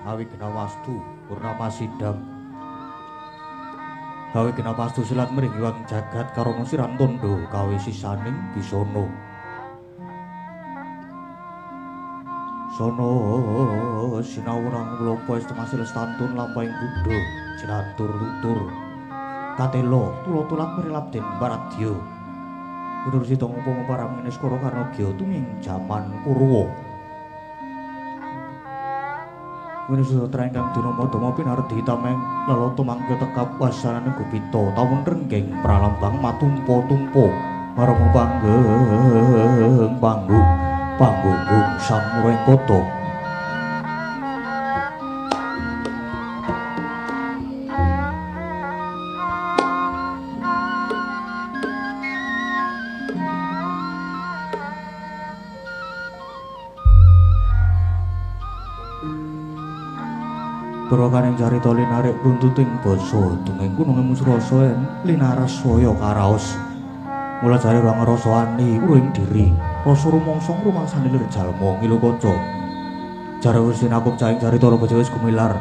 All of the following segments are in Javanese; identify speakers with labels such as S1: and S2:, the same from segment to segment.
S1: Awigna wastu purnama sidam. Awigna wastu silat mring iwang jagat karana siran tondo kawe sisaning bisana. Sono sinawurang mlopo estimasil stantun lampahing buddha jinantur tutur katelo tulotulat mirilap den paradya. Udur sita ngupama paramene skara karna gya tuming jaman Purwa. Winustra ingkang dinama dama pinardi tameng lelata mangke tekap wasanane gupita tawon renggeng pralambang matumpa-tumpa marang panggeng panggung panggung sang murengkata. Purwakaning carita linarik runtuting basa dunging gunung musrasa linaras saya karaos. Mula jare rang rasa ani uring diri, rasa rumangsa rumangsane lir jalma ngilu kaca. Jare wis sinakup caing carita loba wis gumilar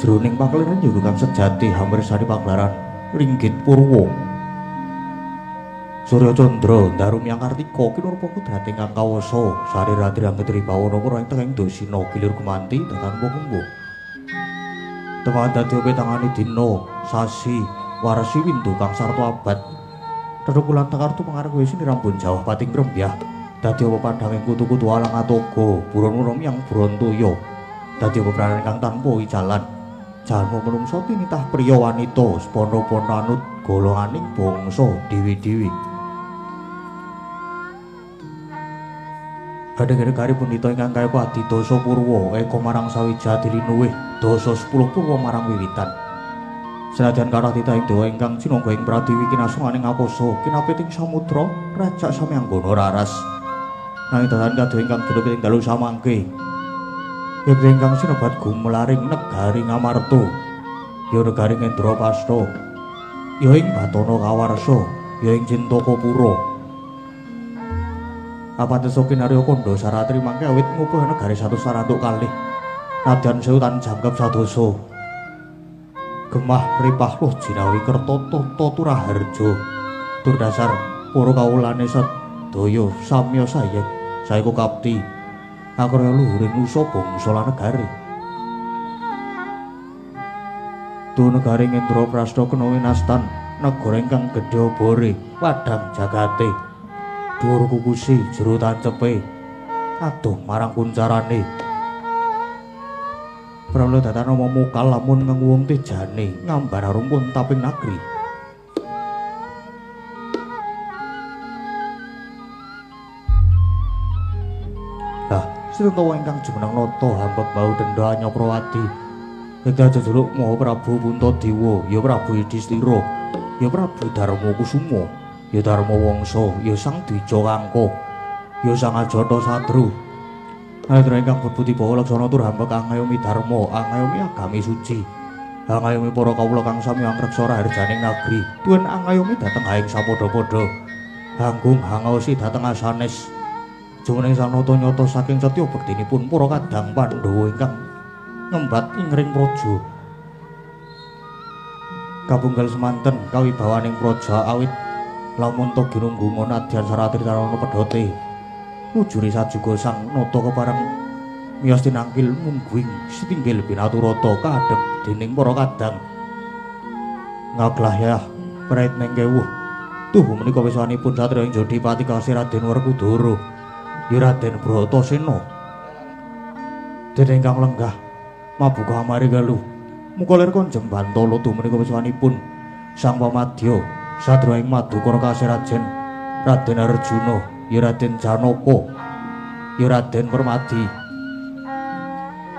S1: jroning pakeliran juru kang sejati hamresani pagelaran ringgit purwa. Surya Candra ndaru miyang Kartika kinurpa kudrat ingkang kawasa sari ratri anggetri bawana para ing tengahing dosina gilir gumanti datan kembu. Teman dadi petangane dina, sasi, warsi windu kang sarta abad. Tetukulan tekartu pangarep wis nirambun jawah pating grembyah. Dadi apa padhanging kutu-kutu alang atoga, buron-buron yang brontoya. Dadi apa pranan kang tanpa icalan. Jalma menungsa tinitah priya wanita, spana-pana anut golonganing bangsa dewi-dewi. Kadang-kadang punita ingkang kaya adidasa purwa eka marang sawija dilinuwih dasa 10 purwa marang wiwitan. Senadyan kathah titah ing dewa ingkang cinangga ing pratiwi kinasunganing akasa kinapit ing samudra rajak samyanggana raras. Nanging datan kadoh ingkang ginupit ing dalu samangke. Yekti ingkang sinebat gumelaring negari Ngamarta, ya negari Ngendraprasta, ya ing Batana Kawarsa, ya ing Cintakapura. Apatesa kinarya kandha saratri mangke awit ngupuh negari 142. Nadyan sewu tan jangkep sadasa. Gemah ripah loh jinawi kerta tata turaharja. Tur dasar para kawulane sedaya samya sayek saeka kapti. Akrya luhuring nusa bangsa lan negari. Tu negari Ngendraprasta kena winastan negara ingkang gedhe obore padhang jagate. Dhuwur kukusi jero tancepe adoh marang kuncarane. Pramila datan nama mukal lamun ngenguwung tejane ngambar rumpun taping nagri. Lah sirentawa ingkang jumeneng nata hambek bau denda Anyaprawadi. Yekti aja jejuluk Maha Prabu Puntadewa, ya Prabu Yudhistira, ya Prabu Darma Kusuma, ya Darma Wangsa, ya Sang Dwija Kangka, ya Sang Ajata Satru. Nalika ingkang berbudi bawa laksana tur hambek angayomi dharma, angayomi agami suci, angayomi para kawula kang sami angreksa raharjaning nagri, tuwin angayomi dhateng haing sapadha-padha, hanggung hangaosi dhateng asanes. Jumeneng sanata nyata saking setya bektinipun para kadang Pandhawa ingkang ngembat ing ring praja. Kabunggal semanten kawibawaning praja awit lamun ta ginunggunga nadyan saratri tarana pedhote. Mujuri sajuga sang nata kepareng miyos tinangkil mungguing sitinggil binaturata kaadhep dening para kadang. Ngaglahyah prait ning kewuh. Tuhu menika wiswanipun satriya ing Jodipati kasih Raden Werkudara, ya Raden Bratasena. Dene ingkang lenggah mabuka amari galuh. Muka lir konjeng bantala tuhu menika wiswanipun Sang Pamadya satriya ing Madukara kasih Raden Raden Arjuna, ya Raden Janaka, ya Raden Permadi.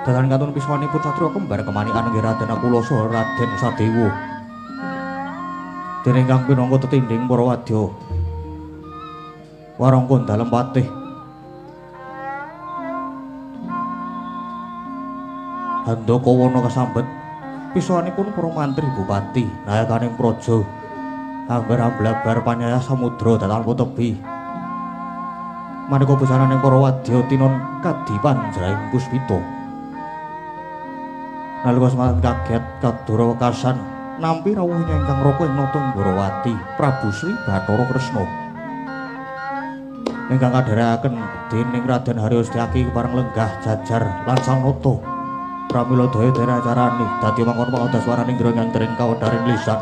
S1: Datan katun piswanipun satriya kembar kemanikan nggih Raden Nakula saha Raden Sadewa. Dene ingkang pinangka tetindhing para wadya warangka dalem patih. Handaka wana kasambet piswanipun para mantri bupati nayakaning praja ambar amblabar panyayah samudra datan tebi. Maneka busananing para wadya tinon kadi panjraing puspita. Nalika semanten kaget kadara wekasan nampi rawuhnya ingkang raka ing Nata Ndorowati Prabu Sri Bathara Kresna. Ingkang kadherekaken dening Raden Haryo Setyaki kepareng lenggah jajar lan sang nata. Pramila daya dene acarane dadi mangkono pangadaswaraning ndra ingkang dereng kawedharing lisan.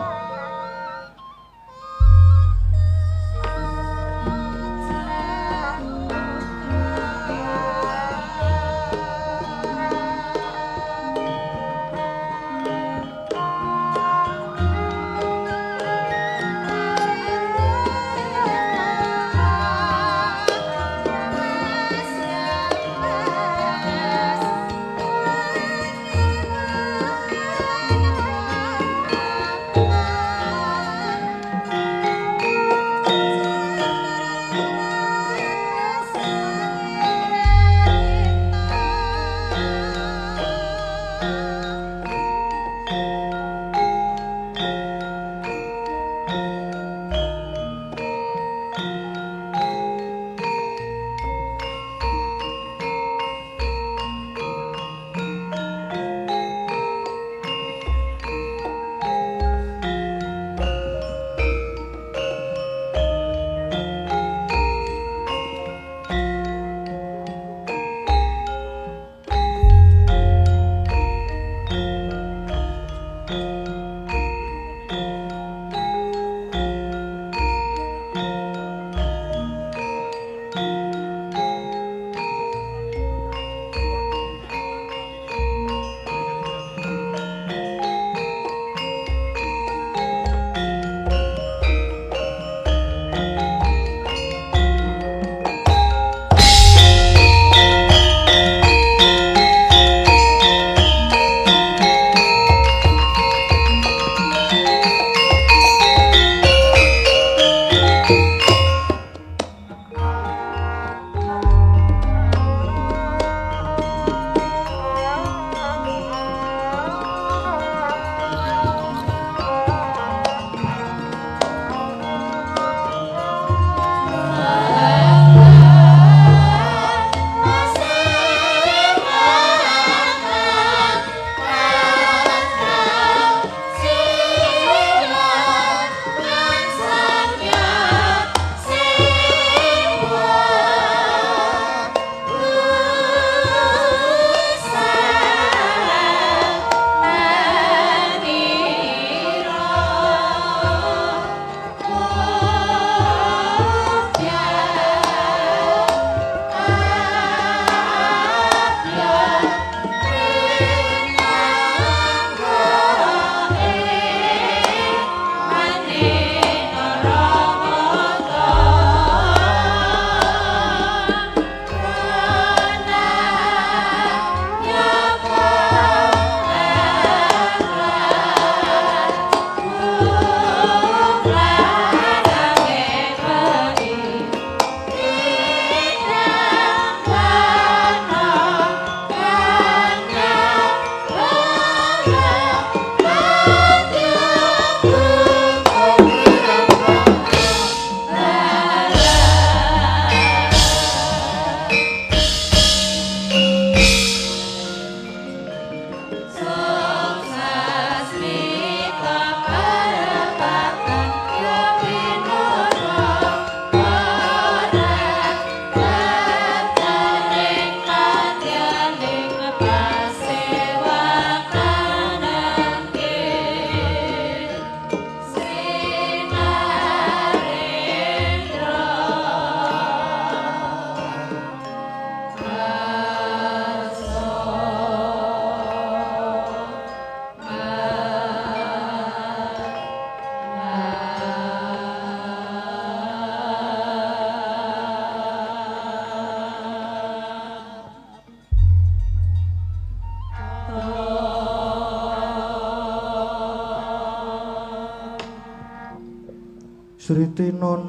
S1: Sri Tinon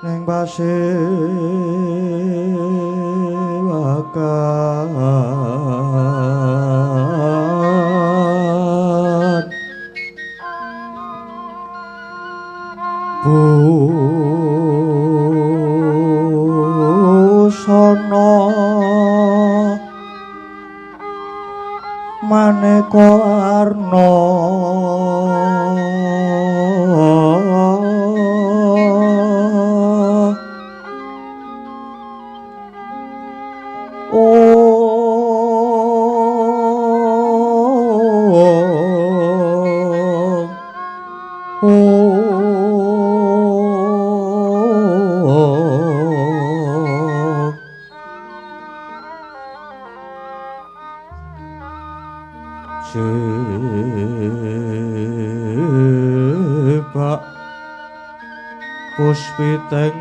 S1: ning pasewakan busana. Maneka warna Jebak puspiteng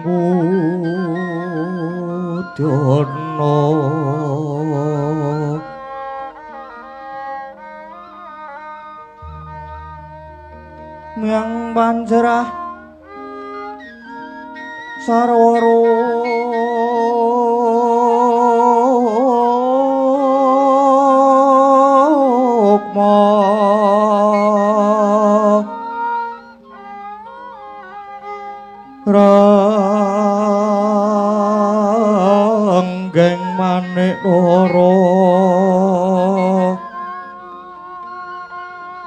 S1: udyana miang panjerah sarwa rukma ranggeng manik nara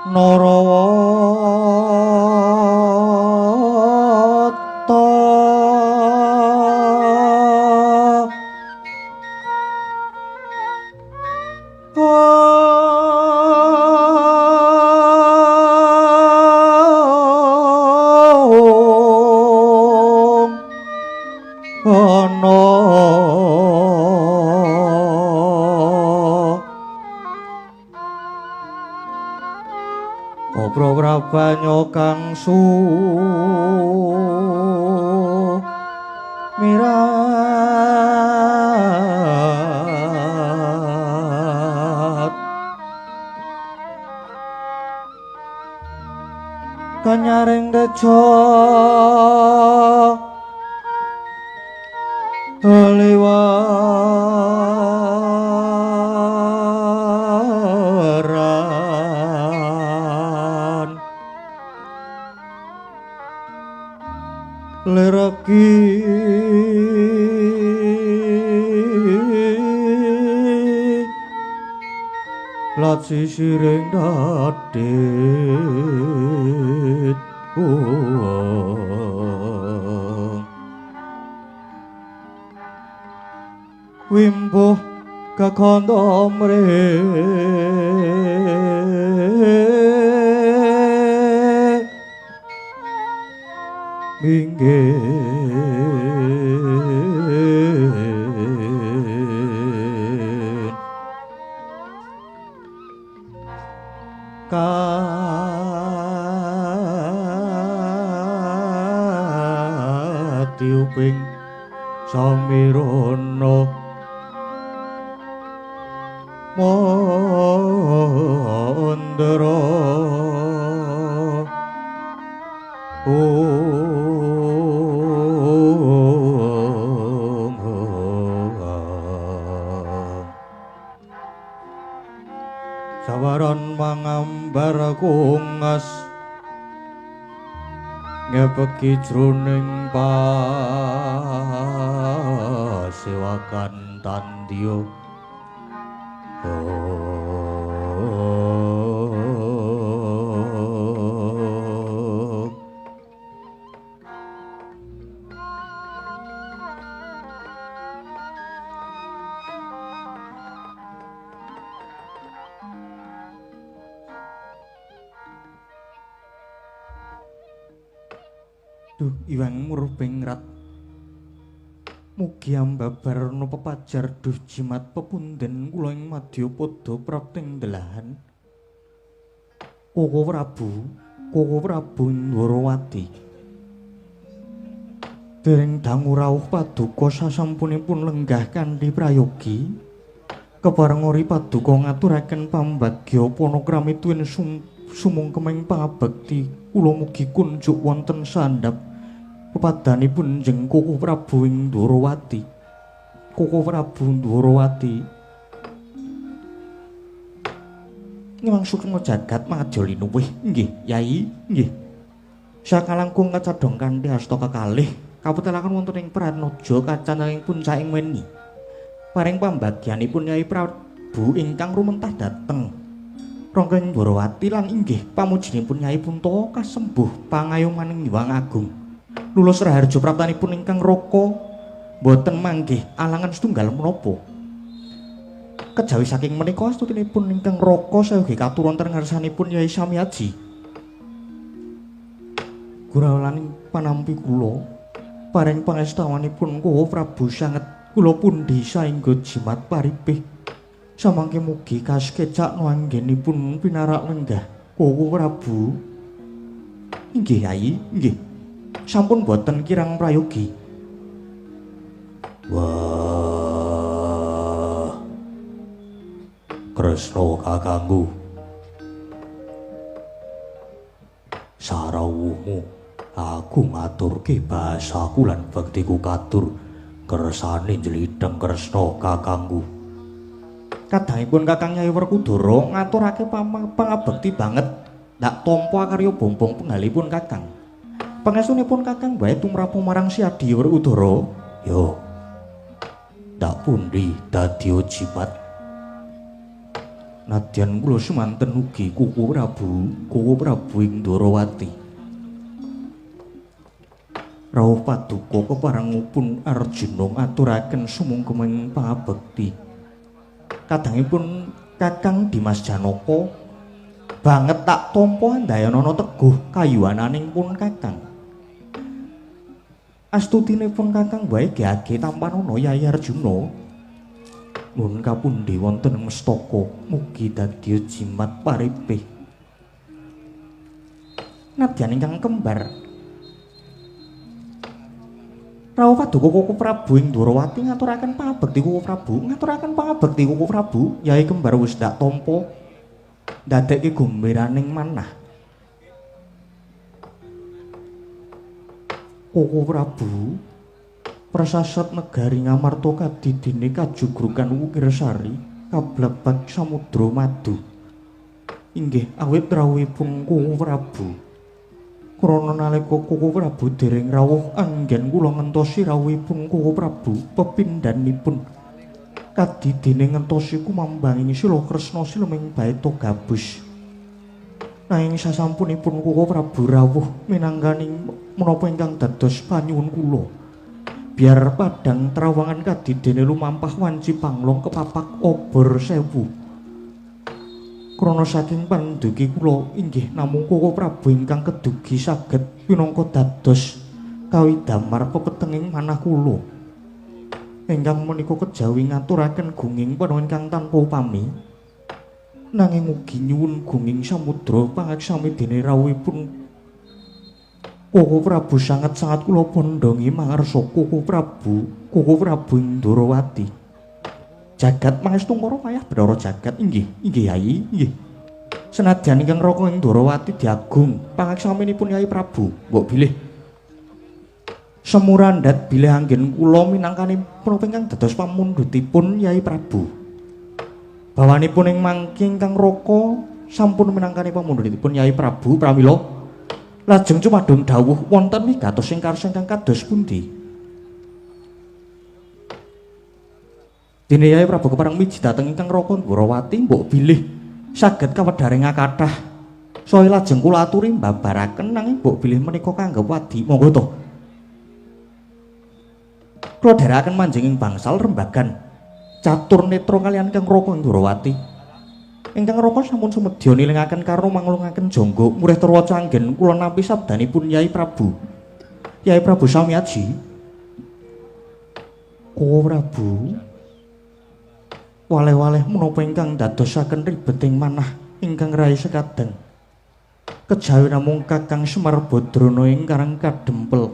S1: narawata ana Obro kang sumirat kanyaring teja liwaran lereki lat sisiring dadit wimbuh kakandha mrih minggir katiuping samirana mandra om sawaran mangambar kungas ngepeki jroning pasewakan tandya. Duh Iwang Murbengrat mugi ambabarna pepajar duh jimat pepunden kula ing madyapada prapting delahan. Koko Prabu, Koko Prabu Ndorowati. Dereng dangu rawuh paduka sasampunipun lenggah kanthi prayogi kepareng ori paduka ngaturaken pambagya panakrami tuwin sumungkeming pangabekti kula mugi kunjuk wonten sandhap pepadanipun jeng Koko Prabu ing Ndorowati. Koko Prabu Ndorowati ngewang sukma jagat madya linuwih. Nggih, Yai, nggih. Sakalangkung kacadhong kanthi asta kekalih kaputelaken wonten ing Pranoja kacandaning puncaking weni. Paring pambagyanipun Yai Prabu ingkang rumentah dhateng Rangka ing Dwarawati lan inggih pamujinipun Nyai Punta kasembuh pangayomaning Hyang Agung. Lulus raharja praptanipun ingkang raka boten manggih alangan setunggal menapa. Kejawi saking menika astutinipun ingkang raka sayogi katur wonten ngarsanipun Yai Samiaji. Gurawaning panampi kula paring pangestawanipun Koko Prabu sanget kula pundi saengga jimat paripih. Samangke mugi kaskecakno anggenipun pinarak lenggah Koko Prabu. Inggih Yai, inggih. Sampun boten kirang prayogi.
S2: Wah. Kresna kakangku. Sarawuhmu aku ngaturke bahasaku lan bektiku katur kersane njlidheng Kresna kakangku.
S1: Kadangipun Kakang Nyai Werkudara ngaturake pangabekti banget ndak tampa karya bombong penggalipun Kakang. Pangestunipun Kakang wae tumrap marang si Adi Werkudara.
S2: Yo. Ndak pundi dadi jimat.
S1: Nadyan kula sumanten ugi Koko Prabu, Koko Prabu ing Dwarawati. Rawuh paduka keparengipun Arjuna ngaturaken sumungkeming pangabekti. Kadangipun Kakang Dimas Janaka banget tak tampa andayanana teguh kayuwananing pun Kakang. Astutinipun Kakang wae gage tampanana Yai Arjuna. Nuwun kapundi wonten mestaka mugi dadi jimat paripih. Nadyan ingkang kembar rawuh paduka Koko Prabu ing Dwarawati ngaturaken pangabekti Koko Prabu, ngaturaken pangabekti Koko Prabu. Yai kembar wis ndak tampa ndadekke gomberaning manah. Koko Prabu prasasat negari Ngamarta kadidine kajugrukan Wukirsari kablebak samudra madu. Inggih awit rawuhipun Koko Prabu. Krana nalika Koko Prabu dereng rawuh anggen kula ngentosi rawuhipun Koko Prabu pepindhanipun kadidine ngentosi kumambanging sila Kresna sileming baita gabus. Nanging sasampunipun Koko Prabu rawuh minangkani menapa ingkang dados panyuwun kula. Biar padang trawangan kadidene lumampah wanci panglong kepapak obor sewu. Krana saking panduki kula inggih namung Koko Prabu ingkang kedugi saged pinangka dados kawidamar pepetenging manah kula. Ingkang menika kejawi ngaturaken gunging panonton ingkang tanpa upami. Nanging ugi nyuwun gunging samudra pangaksami dene rawuhipun Koko Prabu sanget-sanget kula pondhongi mangarsa Koko Prabu, Koko Prabu ing Dwarawati. Jagat mangestungkara payah Bathara jagat. Inggih, inggih Yai, inggih. Senadyan ingkang raka ing Dwarawati diagung pangaksaminipun Yai Prabu, mbok bilih semurandhat bilih anggen kula minangkani menapa ingkang dados pamundhutipun Yai Prabu. Bawanipun ing mangke ingkang raka sampun minangkani pamundhutipun Yai Prabu pramila lajeng cumadung dawuh wonten wigatos ing karsa ingkang kados pundi. Dene Yai Prabu kepareng miji dhateng ingkang raka Dwarawati mbok bilih saged kawedharing kathah. Saya lajeng kula aturi mbabaraken nanging mbok bilih menika kanggep wadi. Monggo to. Kula dherekaken manjing ing bangsal rembagan catur netra kaliyan ingkang raka Dwarawati. Ingkang raka sampun sumedya nilingaken karo manglungaken jangga murih terwaca anggen kula nampi sabdanipun Yai Prabu. Yai Prabu Samiaji. Koko Prabu waleh-waleh menapa ingkang dadosaken ribeting manah ingkang rai sekadang. Kejawi namung Kakang Semar Badrana ingkang kadempel.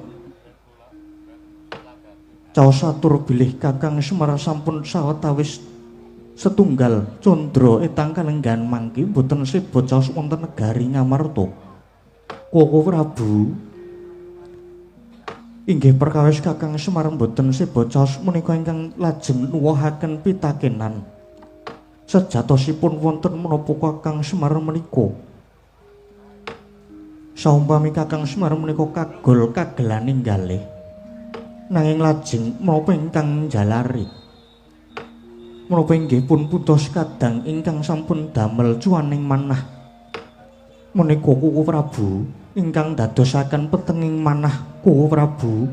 S1: Caos atur bilih Kakang Semar sampun sawetawis setunggal candra etang kalenggahan mangke boten seba caos wonten negari Ngamarta. Koko Prabu inggih perkawis Kakang Semar boten seba caos menika ingkang lajeng nuwuhaken pitakenan. Sejatosipun wonten menapa Kakang Semar menika? Saumpami Kakang Semar menika kagol kagelaning galih, nanging lajeng menapa ingkang njalari? Menapa inggih pun putus kadang ingkang sampun damel cuaning manah. Menika Kuku Prabu ingkang dadosaken petenging manah Kuku Prabu.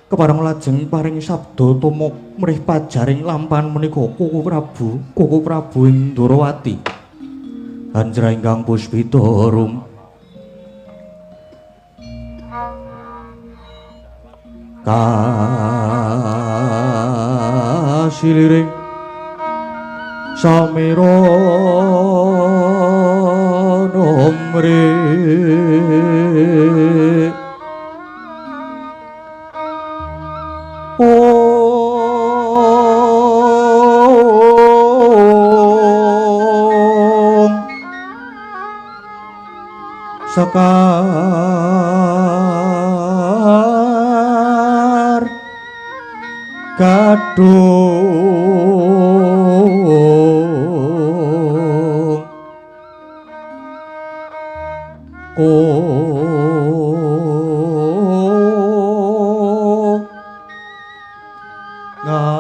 S1: Kepareng lajeng paring sabda tama mrih pajaring lampahan menika Kuku Prabu, Kuku Prabu ing Ndorowati. Anjra ingkang puspita rum. Kasiliring samira nomri ong sekar gadung ngas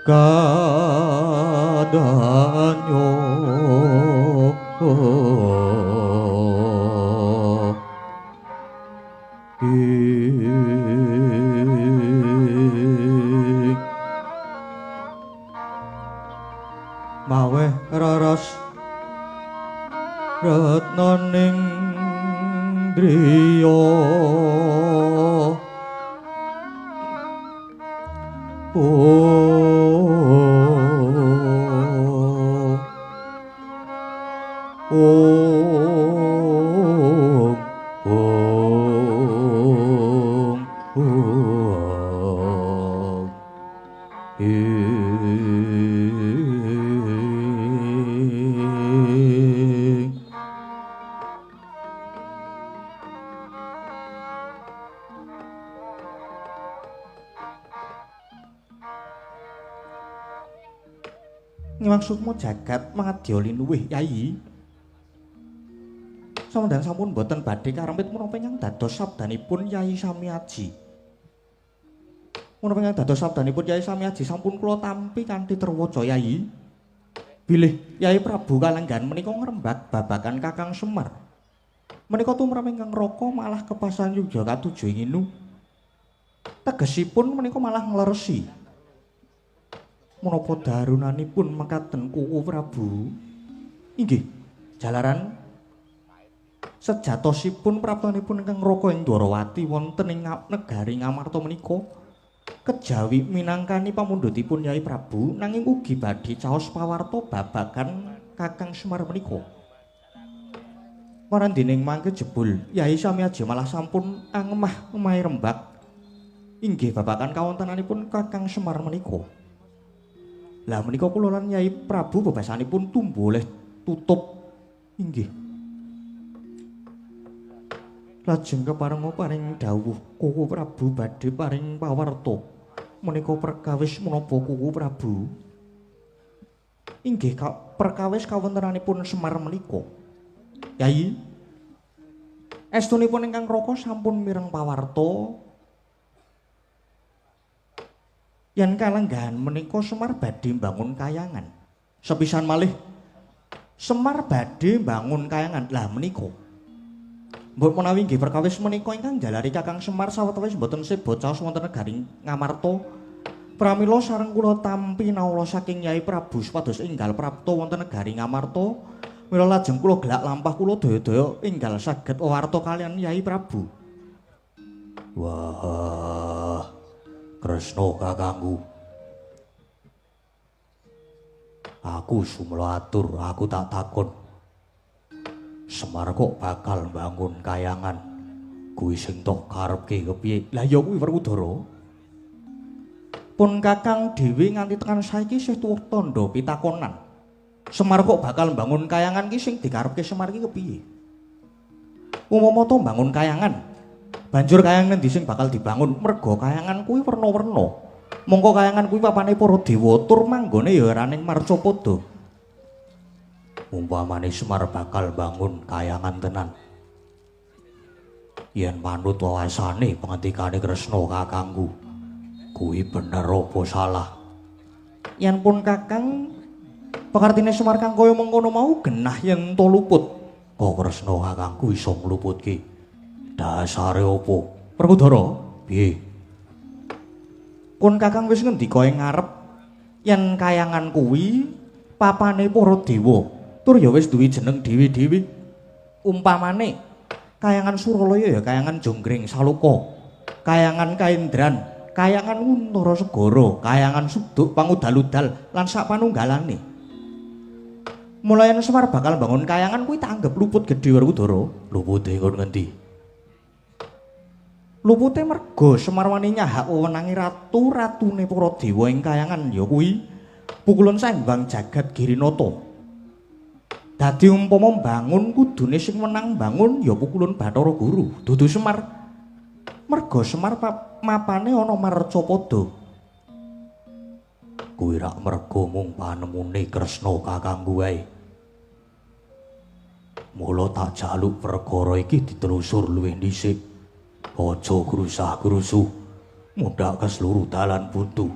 S1: gadanyo maweh raras retnaning driya ong ong ong ing maksudmu jagat mangadya linuwih Yayi? Sawendan sampun boten badhe karempit menapa ingkang dados sabdanipun Yayi Samiaji. Menapa ingkang dados sabdanipun Yayi Samiaji sampun kula tampi kanthi terwaca Yayi. Bilih Yayi Prabu kalenggahan menika ngrembak babagan Kakang Semar. Menika tumrap ingkang raka malah kepasan yuga katujuh ing inu. Tegesipun menika malah ngleresi. Menapa darunanipun mekaten Kuku Prabu? Inggih, jalaran sejatosipun praptanipun ingkang raka ing Dwarawati wonten ing negari Ngamarta menika kejawi minangkani pamundhutipun Yai Prabu nanging ugi badhe caos pawarta babagan Kakang Semar menika. Marandining mangke jebul Yai Samiaji malah sampun angemah emahe rembak inggih babagan kawontenanipun Kakang Semar menika. Lah menika kula lan Yai Prabu bebasanipun tumbu oleh tutup inggih. Lajeng keparenga paring dawuh Kuku Prabu badhe paring pawarta. Menika perkawis menapa Kuku Prabu? Inggih perkawis kawontenanipun Semar menika. Yai, estunipun ingkang raka sampun mireng pawarta yen kalenggahan menika Semar badhe mbangun kayangan. Sepisan malih Semar badhe mbangun kayangan. Lah menika mbok menawi nggih perkawis menika ingkang jalari Kakang Semar sawetawis mboten seba caos wonten negari Ngamarta. Pramila sareng kula tampi nawala saking Yai Prabu supados enggal prapta wonten negari Ngamarta. Mila lajeng kula gelak lampah kula daya-daya enggal saged wewarta kaliyan Yai Prabu.
S2: Wah, Kresna kakangku, aku sumela atur, aku tak takon. Semar kok bakal mbangun kayangan, kuwi sing tok karepke kepiye?
S1: Lah ya kuwi Werkudara. Pun kakang dhewe nganti tekan saiki isih tuwuh tandha pitakonan. Semar kok bakal mbangun kayangan ki sing dikarepke Semar ki kepiye? Umpama to mbangun kayangan, banjur kayangan endi sing bakal dibangun? Merga kayangan kuwi werna-werna. Mongko kayangan kuwi papane para dewa tur manggone ya ora ning Marcapada.
S2: Umpamane Semar bakal bangun kayangan tenan, yen manut wawasane pangendikane Kresna kakangku, Kuwi bener apa salah?
S1: Yen pun Kakang pakartine Semar kang kaya mengkono mau genah yen to luput.
S2: Kok Kresna kakangku iso ngluputke? Dasare apa?
S1: Werkudara,
S2: piye?
S1: Kun Kakang wis ngendika ing ngarep yen kayangan kuwi papane para dewa, tur ya wis duwe jeneng dhewe-dhewe. Umpamane kayangan Suralaya ya kayangan Jonggring Saloka, kayangan Kaendran, kayangan Untara Segara, kayangan Suduk Pangudal-udal lan sak panunggalane. Mula yen Semar bakal bangun kayangan kuwi tak anggap luput gedhe Werkudara.
S2: Lupute kon ngendi?
S1: Lupute merga Semar wani nyahak wewenange ratu-ratune para dewa ing kayangan ya kuwi pukulun Sembang Jagat Girinata. Dadi umpama mbangun kudune sing wenang mbangun ya pukulun Bathara Guru, dudu Semar. Merga Semar mapane ana marcapada.
S2: Kuwi rak merga mung panemune Kresna kakangku wae. Mula tak jaluk perkara iki ditelusur luwih dhisik. Aja grusah-grusuh, mundhak ke seluruh dalan buntu.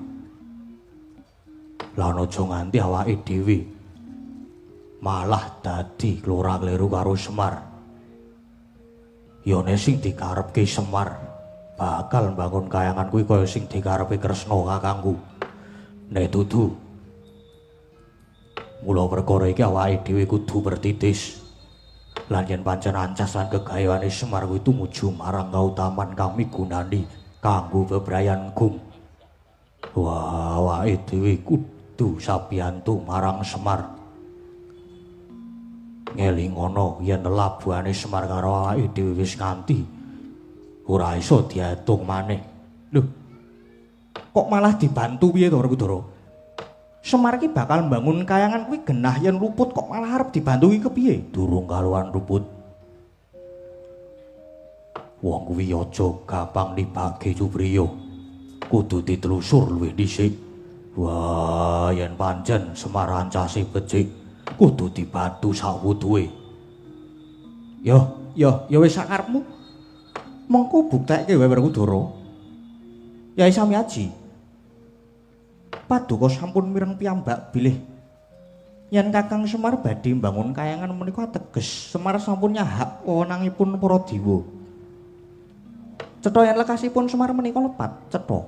S2: Lan aja nganti awake dhewe malah dadi klora-kleru karo Semar. Yone sing dikarepke Semar bakal mbangun kayangan kuwi kaya sing dikarepe Kresna kakangku. Nek dudu, mula perkara iki awake dhewe kudu bertitis. Lan yen pancen ancas lan kegaweane Semar kuwi tumuju marang kautaman kang migunani kanggo bebrayan gung. Wah, awake dhewe kudu sabiyantu marang Semar. Ngelingono yen labuhane Semar karo awake dhewe wis nganti ora iso diatung maneh.
S1: Lho, kok malah dibantu piye to Werkudara? Semar iki bakal mbangun kayangan kuwi genah yen luput kok malah arep dibantu iki kepiye?
S2: Durung karuan luput. Wong kuwi aja gampang nibake Supriya. Kudu ditelusur luwih dhisik. Wah, yen pancen Semar ancase becik, kudu dibantu sawuduhe.
S1: Yo, yo, ya wis sakarepmu. Mengko buktekke wae Werkudara. Yai Samiaji, paduka sampun mireng piyambak bilih yen Kakang Semar badhe mbangun kayangan menika ateges Semar sampun nyahak wewenangipun para dewa. Cetha yen lekasipun Semar menika lepat, cetha.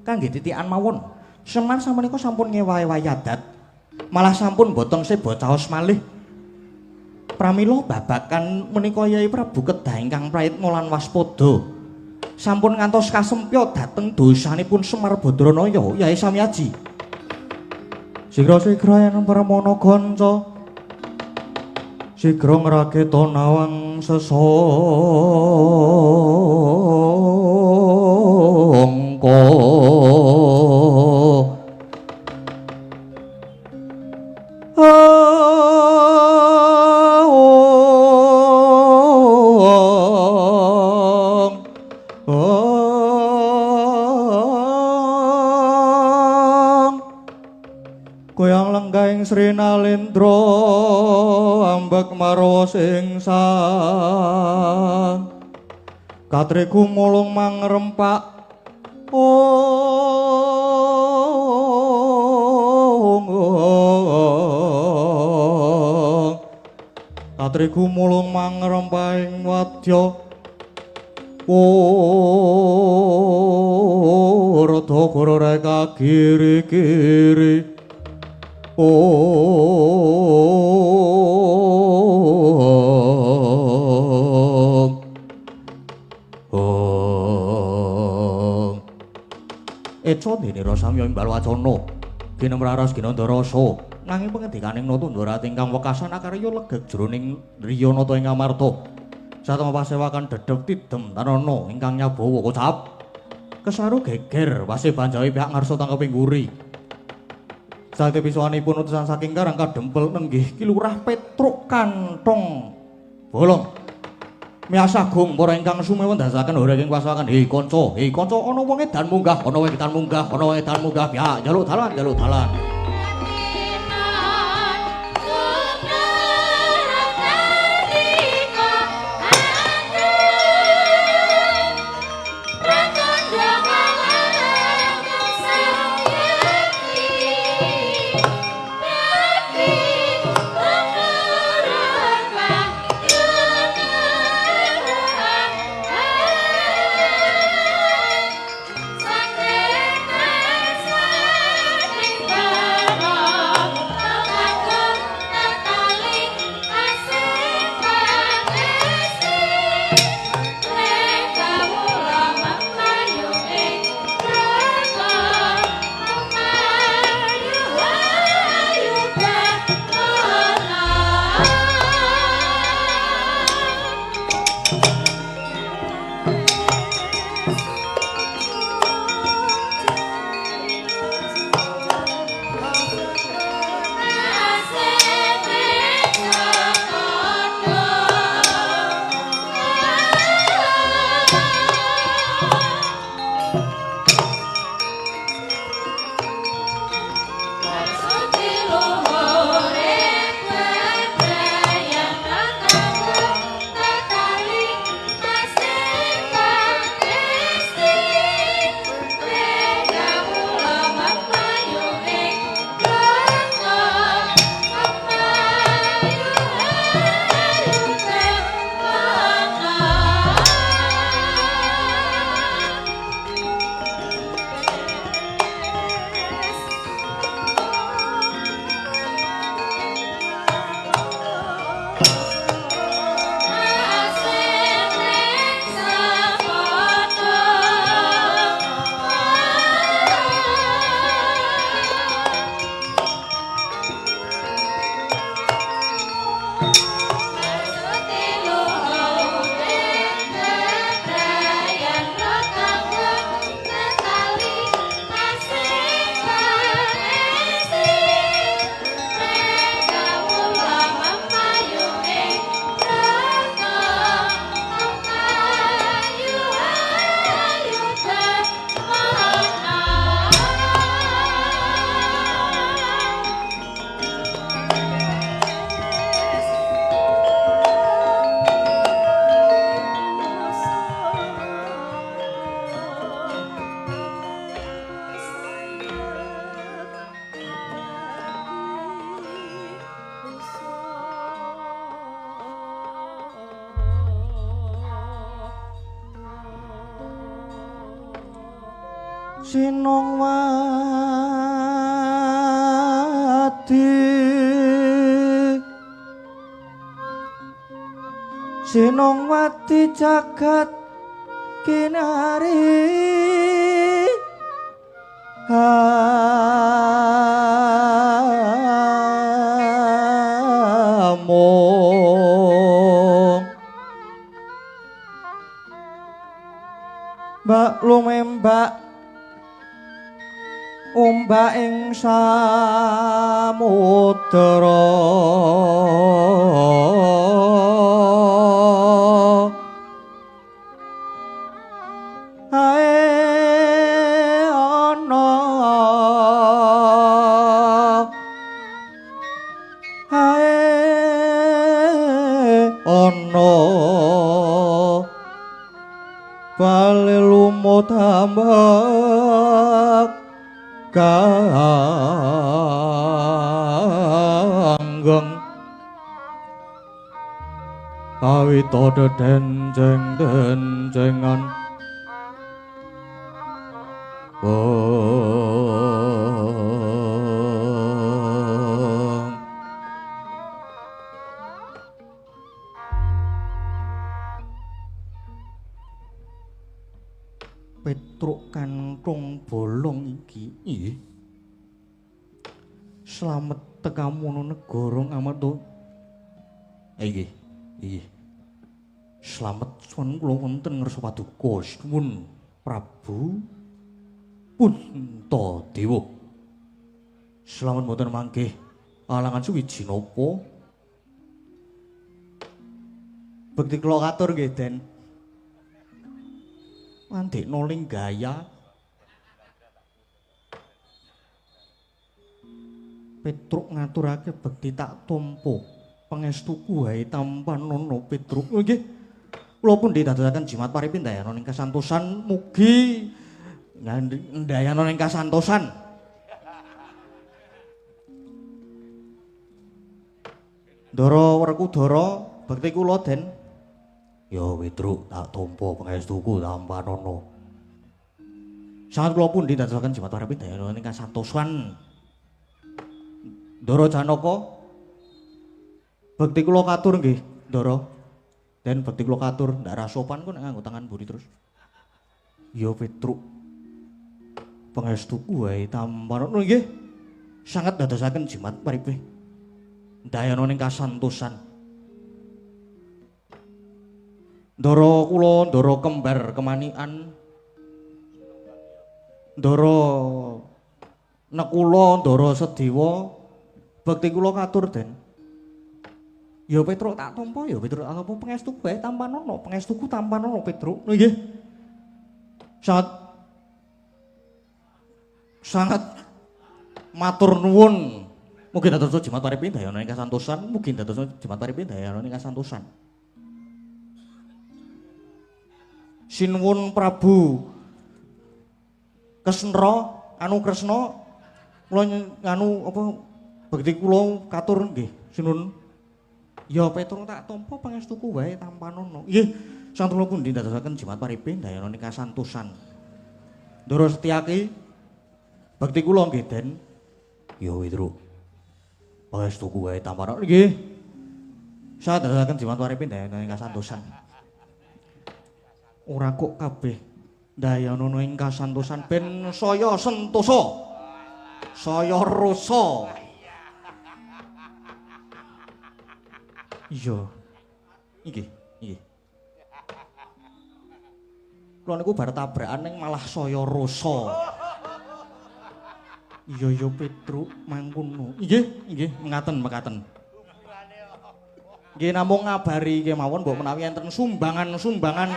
S1: Kangge titikan mawon, Semar samenika sampun ngewa-ewahi adat, malah sampun botong seba caos malih. Pramila babakan menika Yai Prabu kedah ingkang prayitna lan waspada. Sampun ngantos kasempya dhateng dosanipun Semar Badranaya Yai Samiaji.
S2: Sigra-sigra yen permana kanca, sigra ngraketa nawang sesangka. Goyang lenggahing Sri Nalendra ambek marwa sing sang katriku mulung mangrempak katriku mulung mangrempak ing wadya rada goro reka kiri-kiri. Om.
S1: Eca dene rasamya imbal wacana ginemraras ginandarasa nanging pengendikaning Nata Ndorati ingkang wekasan akarya legeg jroning driya nata ing amarta. Satema pasewakan dedeg tidem tanana ingkang nyabawa kocap kesaru geger waseban Jawi pihak ngarsa tangkeping guri. Saking pisuwanipun utusan saking Karang Kadempel nenggih Ki Lurah Petruk Kantong Bolong. Miyasagung para ingkang sumewa ndasaken hore ing pasawakan. Hei kanca, ana wong edan munggah, ana wong edan munggah, ana wong edan munggah, ya njaluk dalan, njaluk dalan. Sinongwati Sinongwati jagat kinari amung mbak lumembak ombak ing samudra ae ana ae ana bale lumut ambek kanggeng kawita dedenceng-dencengan Petruk kanthong bolong iki nggih. Slamet tekamono negara ngamarta. Nggih, nggih. Slamet suwun kula wonten ngarsa paduka suwun Prabu Puntadewa. Slamet mboten mangkih alangan suwiji napa? Bekti kula katur nggih, Den. Andekno linggaya Petruk ngaturake bekti tak tampa pangestuku wae tampanana Petruk. Nggih. Kula pun didadosaken jimat paripindayana ing kasantosan mugi ndayana ing kasantosan. Ndara Werkudara bekti kula, Den. Ya Petruk tak tampa pangestuku tampanana. Sangat kula pun didadosaken jimat paripindayana ing kasantosan. Ndara Janaka bekti kula katur nggih, Ndara. Den bekti kula katur, ndak ra sopan kok nek nganggo tangan mburi terus. Ya Petruk pangestuku wae tampanana nggih. Sangat dadosaken jimat paripe ndayana ing kasantosan. Ndara kula ndara kembar kemanikan, ndara Nekula ndara Sedewa bekti kula katur, Den. Ya Petruk tak tampa, ya Petruk tak tampa pangestuku wae tampanana, pangestuku tampanana Petruk. Nggih. Sangat sangat matur nuwun. Mugi dados jimat paripindayana ing kasantosan, mugi dados jimat paripindayana ing kasantosan. Sinuwun Prabu Kesnra anu Kresna kula anu apa bekti kula katur nggih sinuwun. Ya Petruk tak tampa pangestuku wae tampanana. Nggih, santen kula pundi dadosaken jimat paripindayana ing kasantosan. Ndara Setyaki bekti kula nggih, Den. Ya Petruk. Pangestuku wae tampanana. Nggih. Santen dadosaken jimat paripindayana ing kasantosan. Ora kok kabeh ndayana ing kasantosan ben saya sentosa. Saya rasa. Iya. Nggih, nggih. Kula niku bar tabrakan ning malah saya rasa. Iya ya Petruk mangkono. Nggih, nggih, mekaten, mekaten. Nggih namung ngabari kemawon mbok menawi enten sumbangan-sumbangan.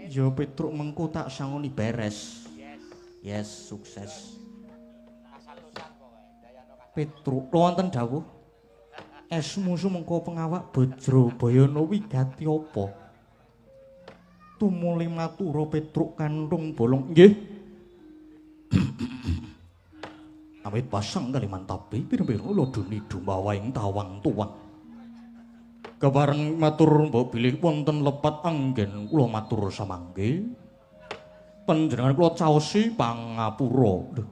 S1: Ya Petruk mengko tak sangoni beres. Yes, sukses. Petruk wonten dawuh. Esmu sumengko pengawak Bajrabayana wigati apa? Tumuli matura Petruk kanthung bolong. Nggih. Awit pasang Kalimantabe pira-pira lodoni dumawaing tawang tuwang. Kepareng matur mbok bilih wonten lepat anggen kula matur samangke. Panjenengan kula caosi pangapura. Lho.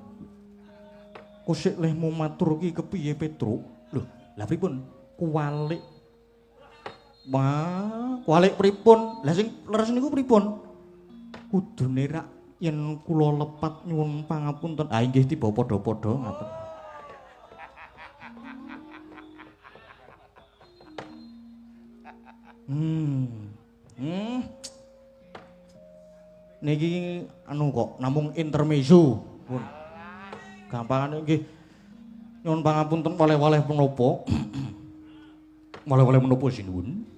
S1: Kok sik lehmu matur ki kepiye Petruk? Lho, lha pripun? Kuwalik. Wah, kuwalik pripun? Lah sing leres niku pripun? Kudune rak yen kula lepat nyuwun pangapunten. Ah inggih tiba padha-padha ngaten. Niki anu kok namung intermezzo. Pun. Gampangane nggih. Nyuwun pangapunten waleh-waleh menapa? Waleh-waleh menapa sinuwun?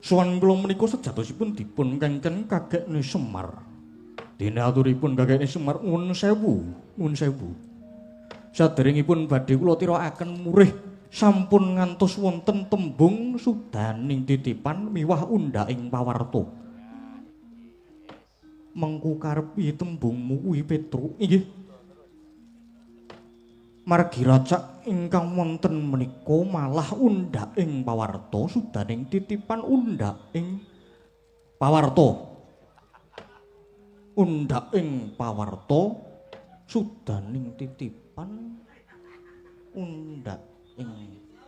S1: Sowan kula menika sejatosipun dipun kengken kakekne Semar. Dene aturipun kakekne Semar nuwun sewu, nuwun sewu. Saderengipun badhe kula tirakaken murih sampun ngantos wonten tembung sudaning titipan miwah undhaking pawarta. Mengku karep piye tembungmu kuwi Petruk? Inggih. Margi racak ingkang wonten menika malah undhaking pawarta sudaning titipan undhaking pawarta. Undhaking pawarta sudaning titipan undhaking.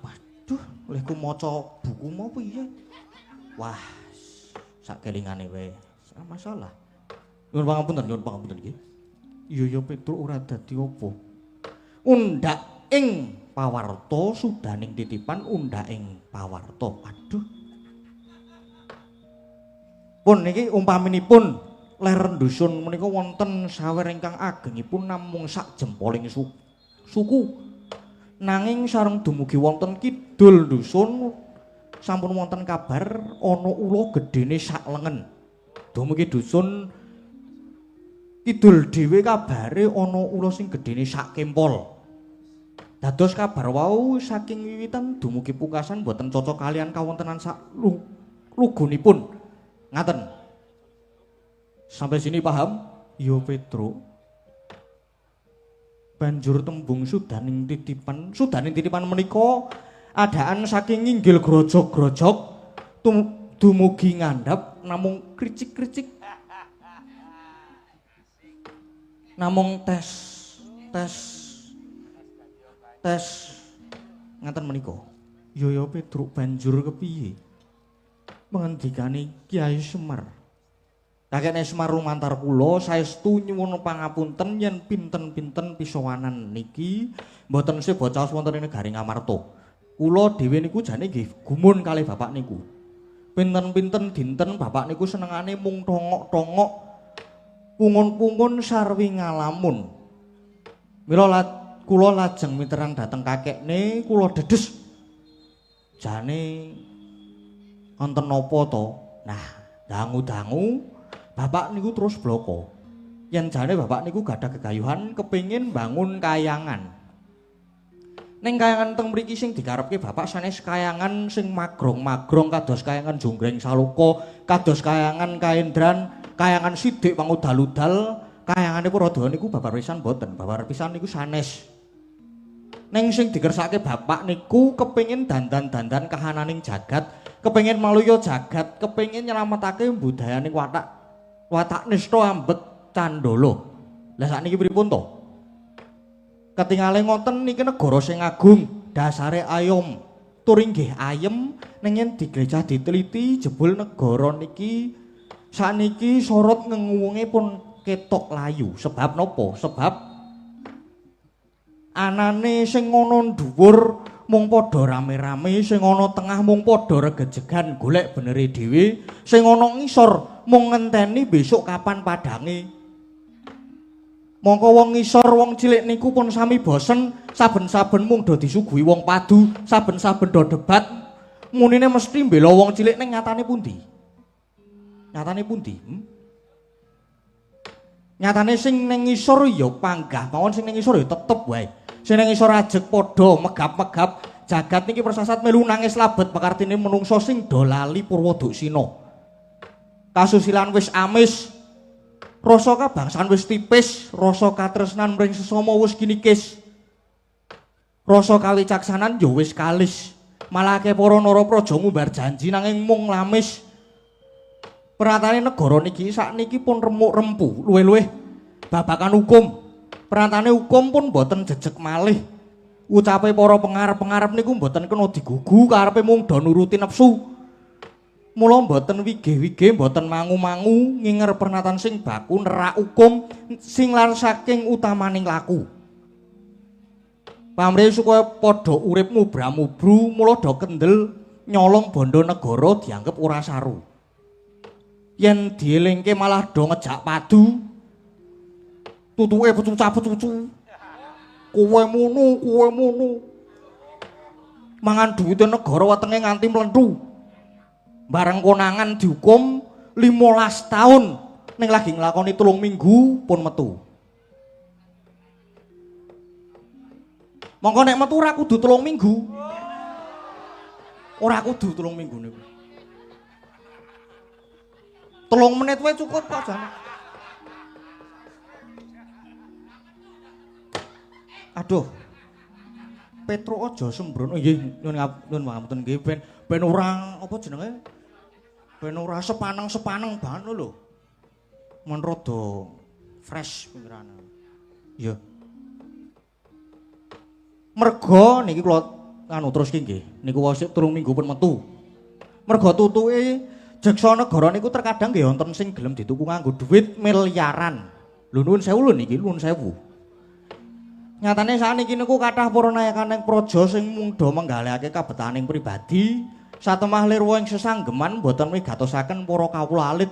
S1: Waduh, olehku maca buku mau piye? Wah, sak kelingane wae. Ora masalah. Nyuwun pangapunten, nyuwun pangapunten nggih. Iya ya Petruk ora dadi apa. Undhak ing pawarta sudaning titipan undhak ing pawarta. Waduh. Pun niki umpaminipun ler dusun menika wonten sawer ingkang agengipun namung sak jempoling suku. Nanging sareng dumugi wonten kidul dusun sampun wonten kabar ana ula gedene sak lengen. Dumugi dusun kidul dhewe kabare ana ula sing gedene sak kempol. Dados kabar wau saking wiwitan dumugi pungkasan boten cocok kalian kawontenan sak lugunipun. Ngaten. Sampai sini paham? Iya Petruk. Banjur tembung sudaning titipan, sudaning titipan menika adaan saking nginggil grojog-grojog dumugi ngandhap namung kricik-kricik. Namung tes tes tes ngaten menika. Ya ya Petruk banjur kepiye? Pengendikane Kyai Semar. Kakekne Semar lumantar kula saestu nyuwun pangapunten yen pinten-pinten pisowanan niki mboten seba caos wonten ing negari Ngamarta. Kula dhewe niku jane nggih gumun kalih bapak niku. Pinten-pinten dinten bapak niku senengane mung tongok-tongok pungun-pungun sarwi ngalamun. Mila kula lajeng miterang dhateng kakekne, kula dedes. Jane wonten napa to? Nah, dangu-dangu bapak niku terus bloko. Yen jane bapak niku gadah gegayuhan kepingin bangun kayangan. Ning kayangan teng mriki sing dikarepke bapak sanes kayangan sing magrong-magrong kados kayangan Jonggring Saloka, kados kayangan Kaendran, kayangan Sidik Pangudal-udal, kayangane Purwodawa niku babar pisan mboten, babar pisan niku sanes. Ning sing dikersake bapak niku kepengin dandan-dandan kahananing jagat, kepengin maluya jagat, kepengin nyelametake budayaning watak watak nista ambek candala. Lah sakniki pripun to? Ketingale ngoten niki negara sing agung, dasare ayom, tur inggih ayem ning yen diglecah diteliti jebul negara niki sakniki sorot ngenguwunge pun ketok layu. Sebab napa? Sebab anane sing ana dhuwur mung padha rame-rame, sing ana tengah mung padha regejegan golek benere dhewe, sing ana ngisor mung ngenteni besok kapan padange. Mongko wong ngisor wong cilik niku pun sami bosen, saben-saben mung do disuguhi wong padu, saben-saben do debat, munine mesti mbela wong cilik ning nyatane pundi? Nyatane pundi? Nyatane sing ning ngisor ya panggah mawon, sing ning ngisor ya tetep wae. Sing ning ngisor ajeg padha megap-megap, jagat niki persasat melu nangis labet pakartine menungso sing do lali Purwoduksina. Kasusilan wis amis, rasa kabangsan wis tipis, rasa katresnan mring sesama wis kinikis. Rasa kawicaksanan ya wis kalis. Malahake para narapraja ngumbar janji nanging mung lamis. Peratane negara niki sakniki pun remuk rempu, luwih-luwih babakan hukum. Peratane hukum pun mboten jejeg malih. Ucape para pengarep-pengarep niku mboten kena digugu, karepe mung do nuruti nepsu. Mula mboten wigih-wigih, mboten mangu-mangu nginger pernatan sing baku nerak hukum sing lar saking utamaning laku. Pamrih supaya padha urip mubra-mubru, mula do kendel nyolong bondo negara dianggep ora saru. Yen dielingke malah do ngejak padu. Tutuke pecuca-pecucu. Kowe mono, kowe mono. Mangan duwite negara wetenge nganti mlentu. Bareng konangan dihukum 15 tahun ning lagi nglakoni 3 minggu pun metu. Mongko nek metu ora kudu 3 minggu. Ora kudu 3 minggu niku. 3 menit wae cukup kok jane. Aduh. Petro aja sembrono nggih nyuwun pangapunten nggih ben ora apa jenenge? Ben ora sepaneng-sepaneng banget lho. Men rada fresh pikirane. Iya. Merga niki kula anu terus ki nggih. Niku wis 3 minggu pun metu. Merga tutuke jaksa negara niku terkadang nggih wonten sing gelem dituku nganggo dhuwit miliaran. Lho nuwun sewu lho niki, nuwun sewu. Nyatane sakniki niku kathah para nayakaning praja sing mung do menggalihake kabetaning pribadi, satemah lirwa ing sesanggeman mboten wigatosaken para kawula alit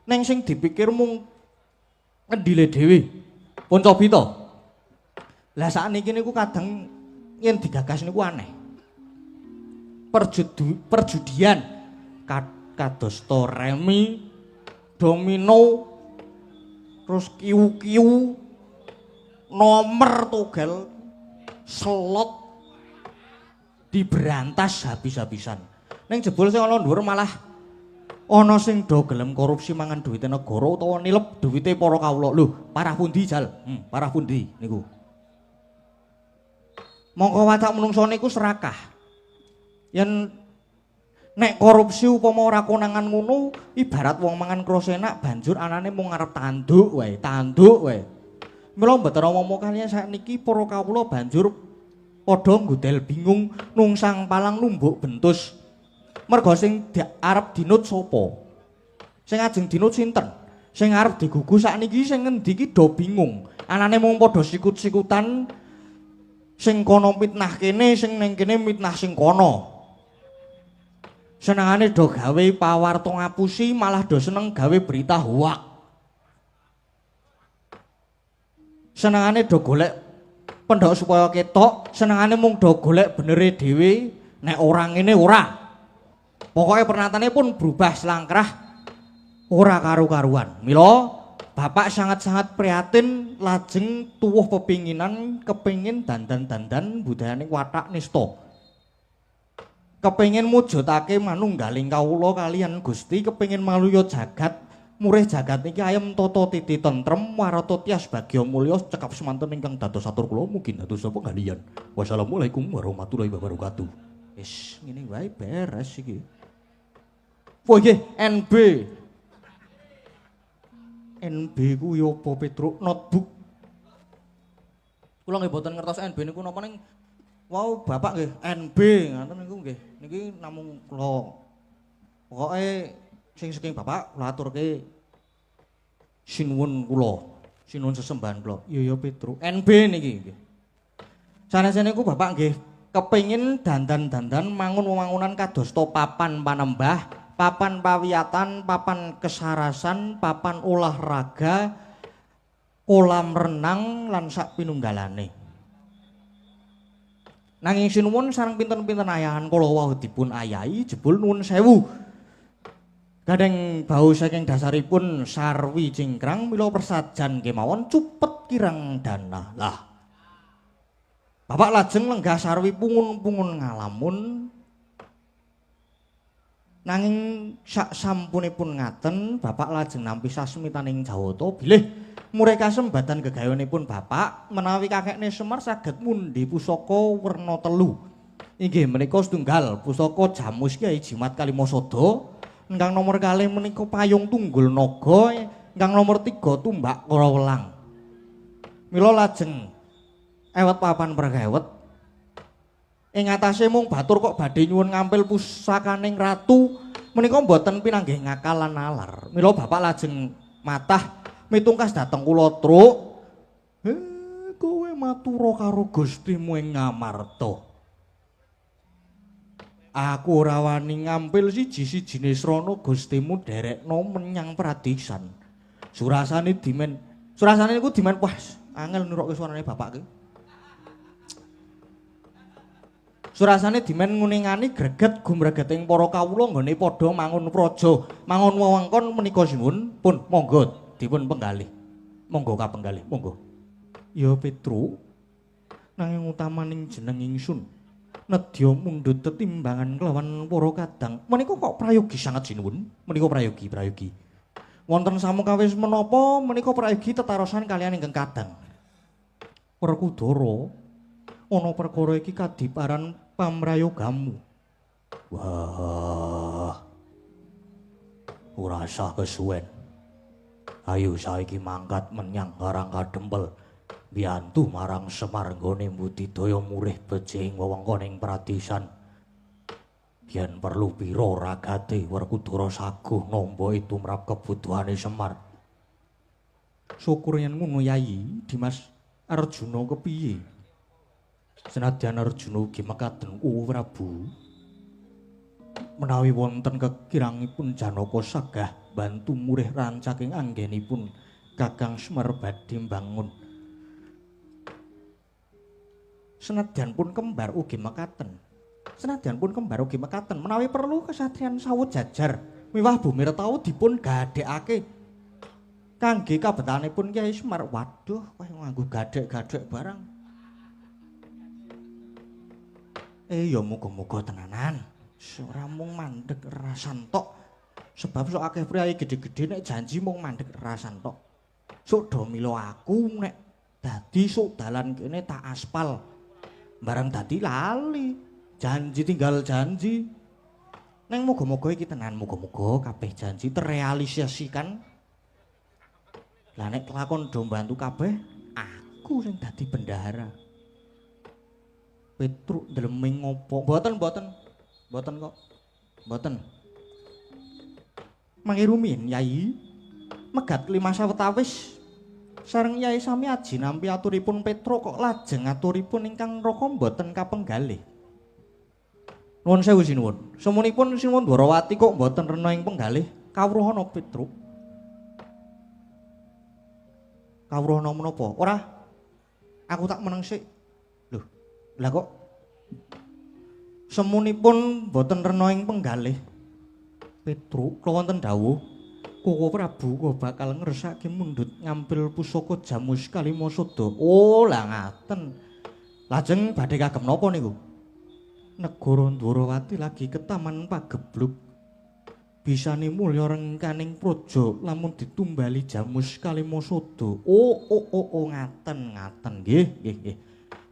S1: ning sing dipikir mung ngendile dhewe. Pun cobi to. Lah sakniki niku kadang yen digagas niku aneh. Perjudian kados to remi, domino, terus kiu-kiu, nomor togel, slot diberantas habis-habisan. Ning jebul sing ana dhuwur malah ana sing do gelem korupsi mangan duwite negara utawa nilep duwite para kawula. Lho, parah pundi jal? Parah pundi niku? Mongko watak menungso niku serakah. Yen nek korupsi upama ora konangan ngono, ibarat wong mangan kroso enak banjur anane mung ngarep tanduk wae, tanduk wae. Mula mboten omong kaliyan sakniki para kawula banjur padha nggodel bingung nungsang palang numbuk bentus. Merga sing arep dinut sapa? Sing ajeng dinut sinten? Sing arep digugu sakniki sing ngendi iki do bingung. Anane mung padha sikut-sikutan, sing kono mitnah kene, sing ning kene mitnah sing kono. Senengane do gawe pawarta ngapusi, malah do seneng gawe berita hoak. Senengane do golek pendhok supaya ketok, senengane mung do golek benere dhewe, nek ora ngene ora. Pokoke pernatane pun berubah selangkrah ora karu-karuan. Mila bapak sangat-sangat prihatin lajeng tuwuh pepinginan kepingin dandan-dandan budayane watak nista. Kepingin mujudake manunggaling kawula kaliyan Gusti, kepingin maluya jagat, murih jagat niki ayem tata titi tentrem warata tias bagya mulya cekap semanten ingkang dados atur kula mugi dados penggalian. Wassalamualaikum warahmatullahi wabarakatuh. Wis ngene wae beres iki. Oh nggih, NB. NB ku ya apa Petruk? Notebook. Kula nggih mboten ngertos NB niku napa ning wau bapak nggih NB ngaten niku nggih. Niki namung kula pokoke sing saking bapak kula aturke sinuwun kula, sinuwun sesembahan kula. Iya ya Petruk, NB niki nggih. Sanesane niku bapak nggih kepengin dandan-dandan mangun wewangunan kadosta papan panembah, papan pawiyatan, papan kesarasan, papan olahraga, kolam renang lan sak pinunggalane. Nanging sinuwun sareng pinten-pinten ayahan kala wau dipun ayahi jebul nuwun sewu. Gadeng bau saking dasaripun sarwi cingkrang mila persajan kemawon cupet kirang dana. Lah bapak lajeng lenggah sarwi pungun-pungun ngalamun. Nanging sak sampunipun ngaten bapak lajeng nampi sasmitaning Jawata bilih murih kasembatan gegawenipun bapak menawi kakekne Semar saged mundhi pusaka werna telu. Inggih menika setunggal pusaka Jamus Kyai Jimat Kalimasada, Ingkang nomor kalih menika payung tunggul naga, ingkang nomor 3 tumbak karawelang. Mila lajeng ewet papan perkewet. Ing atase mung batur kok badhe nyuwun ngampil pusakaning ratu menika mboten pinanggih ngakal lan nalar. Mila bapak lajeng matah mitungkas dhateng kula truk. Kowe matura karo Gustimu ing Ngamarta. Aku ora wani ngampil siji-sijine srana Gustimu derekno menyang pradisan. Surasane dimen, surasane niku dimen wah angel nirokke suarane bapak ki. Surasane dimen nguningani greget gumregeting para kawula nggone padha mangun praja, mangun wewengkon menika sinuwun pun monggo dipun penggalih. Monggo kapenggalih, monggo. Ya Petruk, nanging utamaning jeneng ingsun nedya mundhut tetimbangan kelawan para kadang. Menika kok prayogi sanget sinuwun? Menika prayogi, prayogi. Wonten samukawis menapa menika prayogi tetarosan kaliyan ingkang kadang. Werkudara, ana perkara iki kadiparan pamrayogamu. Wah. Ora usah kesuwen. Ayo saiki mangkat menyang Karang Kadempel. Biyantu marang Semar nggone mbudidaya murih becing wewengkon ing pradisan. Yen perlu pira ragate Werkudara saguh nampa tumrap kebutuhane Semar. Syukur yen ngono Yayi, Dimas Arjuna kepiye? Senadyan Arjuna ugi mekaten Kuwu Prabu. Menawi wonten kekirangipun Janaka sagah bantu murih rancaking anggenipun Kakang Semar badhe mbangun. Senadyan pun kembar ugi mekaten. Senadyan pun kembar ugi mekaten menawi perlu kesatriyan sawut jajar miwah bumi retau dipun gadhekake kangge kabetanipun Kyai Semar. Waduh, kaya nganggo gadhek-gadhek barang. Ya muga-muga tenanan. Ora mung mandeg rasan tok. Sebab sok akeh priyayi gedhe-gedhe nek janji mung mandeg rasan tok. Sok do mila aku nek dadi sok dalan kene tak aspal. Barang dadi lali, janji tinggal janji. Neng muga-muga iki tenan, muga-muga kabeh janji terrealisasikan. Lah nek kelakon do mbantu kabeh, aku sing dadi bendahara. Petruk ndleming ngopo? Mboten, mboten. Mboten kok. Mboten. Mangke rumiyin Yayi, megat lima sawetawis sareng Yai sami aji nampi aturipun Petruk kok lajeng aturipun ingkang raka mboten kapenggalih. Nuwun sewu sinuwun. Semunipun Sinuwun Dwarawati kok mboten rena ing penggalih kawruhana Petruk. Kawruhana menapa? Ora. Aku tak meneng sik. Lho, lah kok semunipun mboten rena ing penggalih. Petruk kula wonten dawuh Koko Prabu kok bakal ngersake mundhut ngampil pusaka Jamus Kalimasada. Oh, lah ngaten. Lajeng badhe kagem napa niku? Negara Ndwarawati lagi ketaman pagebluk. Bisane mulya rengkaning praja lamun ditumbali Jamus Kalimasada. Oh, oh, oh, oh, ngaten, ngaten. Nggih, nggih, nggih.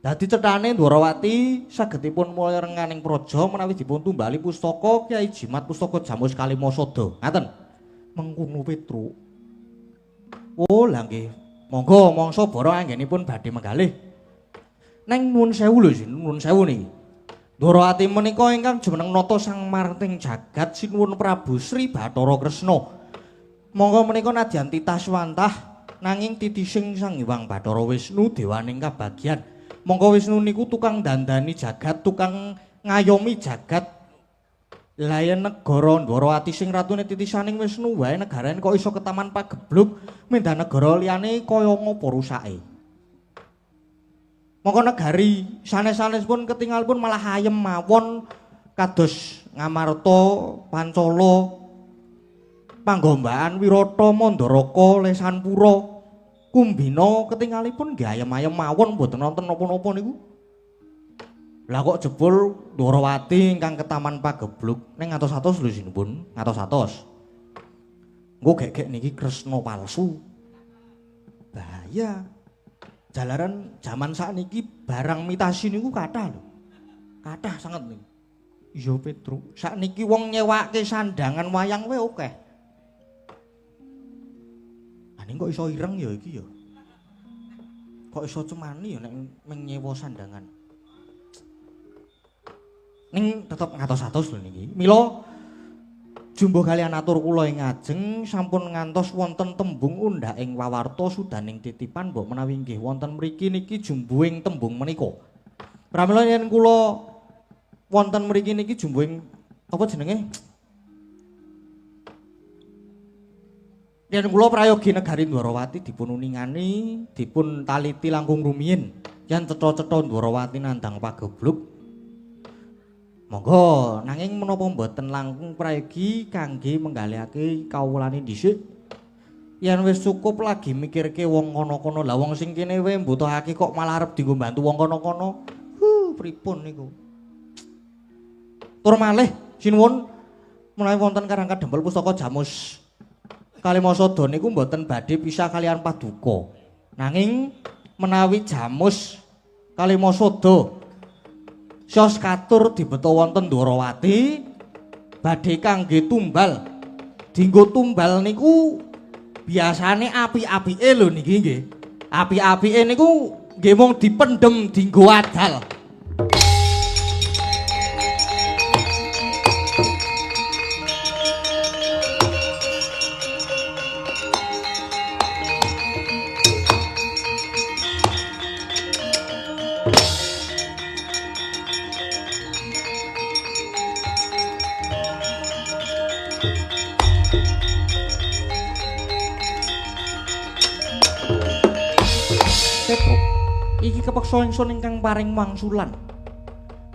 S1: Dadi cethane Ndwarawati sagedipun mulya rengkaning praja menawi dipun tumbali pustaka Kyai Jimat Pustaka Jamus Kalimasada. Ngaten. Mengkono Petruk. Oh, lah nggih. Monggo mangsa bara anggenipun badhe menggalih. Neng nuwun sewu lho, nuwun sewu niki. Ndwarawati menika ingkang jumeneng nata sang marting jagat sinuwun Prabu Sri Bathara Kresna. Monggo menika nadyan titah swantah nanging titising Sang Hyang Bathara Wisnu dewaning kabagyan. Monggo Wisnu niku tukang dandani jagat, tukang ngayomi jagat. Lah yen negara Ndwarawati sing ratune titisaning Wisnu wae negarane kok iso ketaman pagebluk mendah negara liyane kaya ngopo rusake. Mongko negari sanes-sanes pun ketingal pun malah ayem mawon kados Ngamarta, Pancala, Panggombakan, Wirata, Mandaraka, Lesanpura, Kumbina ketingalipun nggih ayem-ayem mawon mboten wonten napa-napa niku. Lah kok jebul Ndwarawati ingkang ketaman pagebluk ning ngatos-atos lho sinuwun, ngatos-atos. Engko gek-gek niki Kresna palsu. Bahaya. Jalaran jaman sakniki barang mitasi niku kathah lho. Kathah sanget niku. Iya Petruk, sakniki wong nyewake sandangan wayang wae akeh. Ane kok iso ireng ya iki ya. Kok iso cemani ya nek mung nyewa sandangan. Ning tetep ngatos-atos lho niki. Mila jumbuh kaliyan atur kula ing ngajeng sampun ngantos wonten tembung undhak ing wawarta sudaning titipan mbok menawi nggih wonten mriki niki jumbuhing tembung menika. Pramila yen kula wonten mriki niki jumbuhing apa jenenge? Yen kula prayogi negari Dwarawati dipun uningani, dipun taliti langkung rumiyin yen cetha-cetha Dwarawati nandhang pagebluk. Monggo, nanging menapa mboten langkung prayogi kangge menggalihake kawulane dhisik. Yen wis cukup lagi mikirke wong kono-kono, lah wong sing kene wae mbutuhake kok malah arep dienggo bantu wong kono-kono. Pripun niku? Tur malih sinuwun menawi wonten Karang Kadempel Pustaka Jamus Kalimasada niku mboten badhe pisah kaliyan paduka. Nanging menawi Jamus Kalimasada sios katur dibeta wonten Dwarawati badhe kangge tumbal. Dinggo tumbal niku biasane api-apike lho niki nggih. Api-apike niku nggih mung dipendhem dinggo adal. Iki kepeksa ingsun ingkang paring wangsulan.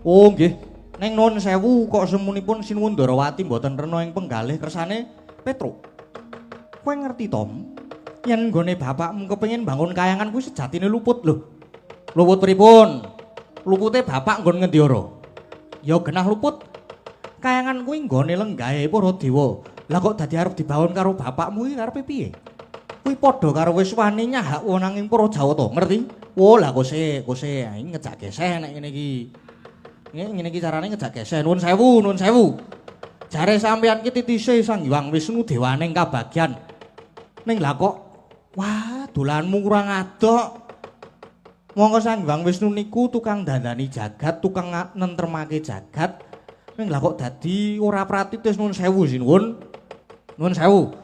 S1: Oh nggih, ning nuwun sewu kok semunipun Sinuwun Dwarawati mboten rena ing penggalih kersane Petruk. Kowe ngerti Tom? Yen nggone bapakmu kepengin bangun kayangan kuwi sejatine luput lho. Luput pripun? Lupute bapak nggon ngendi ora? Ya genah luput. Kayangan kuwi nggone lenggahe para dewa. Lah kok dadi arep dibangun karo bapakmu iki karepe piye? Kuwi padha karo wis wani nyahak nanging para Jawata, ngerti? Oh lah kose, kose, iki ngejak geseh nek ngene iki. Ngene iki carane ngejak geseh. Nuwun sewu, nuwun sewu. Jare sampeyan ki titise Sang Hyang Wisnu dewaning kabagyan. Ning lah kok wah, dolanmu kurang adok. Monggo Sang Hyang Wisnu niku tukang dandani jagat, tukang nentremake jagat. Ning lah kok dadi ora pratitis nuwun sewu sinuwun. Nuwun sewu.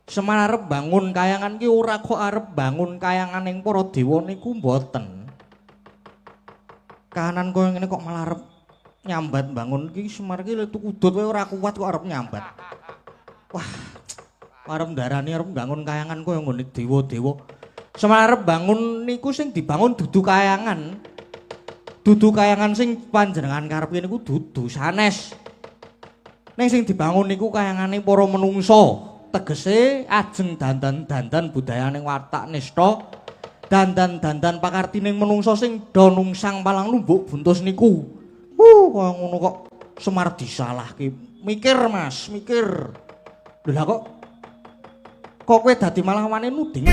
S1: Semar arep bangun kayangan ki ora kok arep bangun kayangan ing para dewa niku mboten. Kahanan koyo ngene kok malah arep nyambat bangun ki Semar ki tuku udut wae ora kuat kok arep nyambat. Wah, arep ndarani arep bangun kayangan koyo nggone dewa-dewa. Semar arep bangun niku sing dibangun dudu kayangan. Dudu kayangan sing panjenengan karepe niku dudu sanes. Ning sing dibangun niku kayangane para menungsa. Tegese ajeng dandan-dandan budayane watak nista, dandan-dandan pakartining menungsa sing do nungsang palang lumbuk buntus niku. Kaya ngono kok Semar disalahke. Mikir Mas, mikir. Lho lah kok kowe dadi malah wani nuding.